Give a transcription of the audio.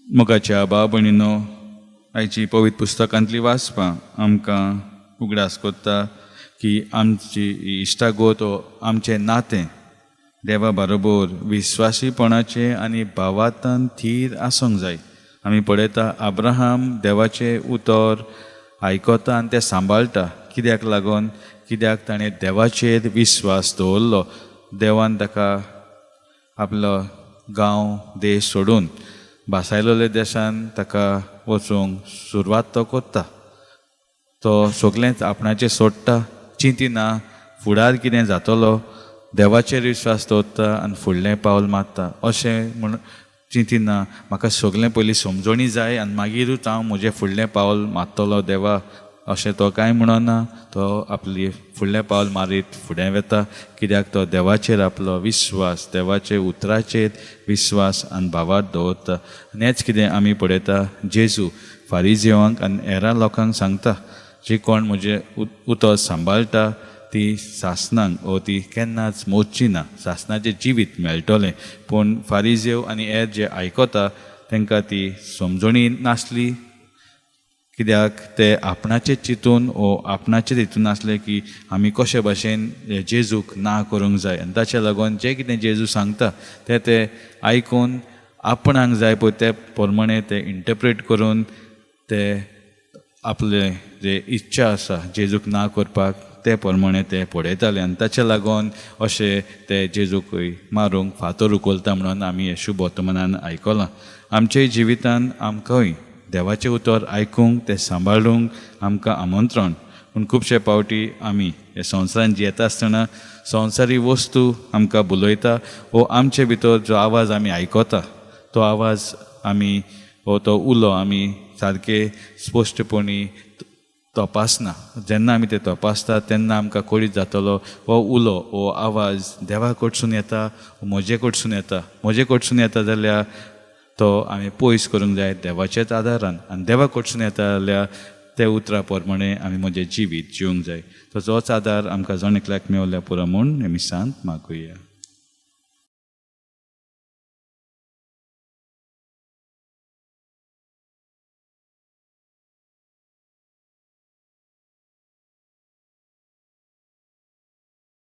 मोगाच्या भाव भयणीनो, आयची पवित्र पुस्तकांतली वाचपां आमकां उगडास कोत्ता की आमची इश्टागत वो आमचें नातें देवा बरोबर विस्वासीपणाचें आनी भावार्थान थीर आसूंक जाय. आमी पळयता, अब्राहम देवाचें उतर आयकता आनी तें सांबाळटा. कित्याक लागून? कित्याक ताणें देवाचेर विस्वास दवरलो. देवान ताका आपलो गांव देश सोडून भासायलोले देशान ताका वचूंक सुरवात तो कोत्ता. तो सगळेंच आपणाचें सोडटा, चिंतिना फुडार कितें जातलो. देवाचेर विस्वास दवरता आनी फुडलें पावल मारता. अशें म्हण चिंतिना, म्हाका सगळें पयलीं समजणी जाय आनी मागीरूच हांव म्हजें फुडलें पावल मारतलो देवा, अशें तो कांय म्हणना. तो आपली फुडलें पावल मारीत फुडें वता, कित्याक तो देवाचेर आपलो विस्वास, देवाचे उतराचेर विस्वास आनी भावार्थ दवरता. आनी हेंच कितें आमी पळयता, जेजू फारिजेवांक आनी हेरां लोकांक सांगता, जी कोण म्हजें उतर सांबाळटा ती सासनांक ओ ती केन्नाच मोडची ना, सासनाचें जिवीत मेळटलें. पूण फारिजेव आनी हेर जे आयकता तांकां ती समजणी नासली, कित्याक ते आपणाचें चिंतून ओ आपणाचें हितून आसले की आमी कशे भाशेन जेजूक ना करूंक जाय. आनी ताचे लागून जें कितें जेजू सांगता तें ते आयकून आपणाक जाय पळय ते प्रमाणे ते इंटरप्रेट करून ते आपले जे इच्छा आसा जेजूक ना करपाक ते प्रमाणे ते पळयताले. आनी ताचे लागून अशें ते जेजूकय मारूंक फातर उखलता म्हणून आमी हें शुभ वर्तमानान आयकलां. आमच्या जिवितान आमकांय देवाचें उतर आयकूंक, तें सांबाळूंक आमकां आमंत्रण. पूण खुबशे पावटी आमी हे संवसारान जियेता आसतना संवसारी वस्तू आमकां भुलयता वो आमचे भितर जो आवाज आमी आयकता तो आवाज आमी वो तो उलो आमी सारके स्पश्टपणी तपासना. जेन्ना आमी ते तपासता तेन्ना आमकां कळीत जातलो, हो उलो हो आवाज देवा कडसून येता, म्हजे कडसून येता. म्हजे कडसून येता जाल्यार तो आमी पयस करूंक जाय देवाच्याच आदारान, आनी देवा कडसून येता जाल्यार ते उतरा प्रमाणे आमी म्हजें जिवीत जिवंक जाय. तोच आदार आमकां जण एकल्याक मेवल्यार पुरो म्हूण आमी सांत मागुया.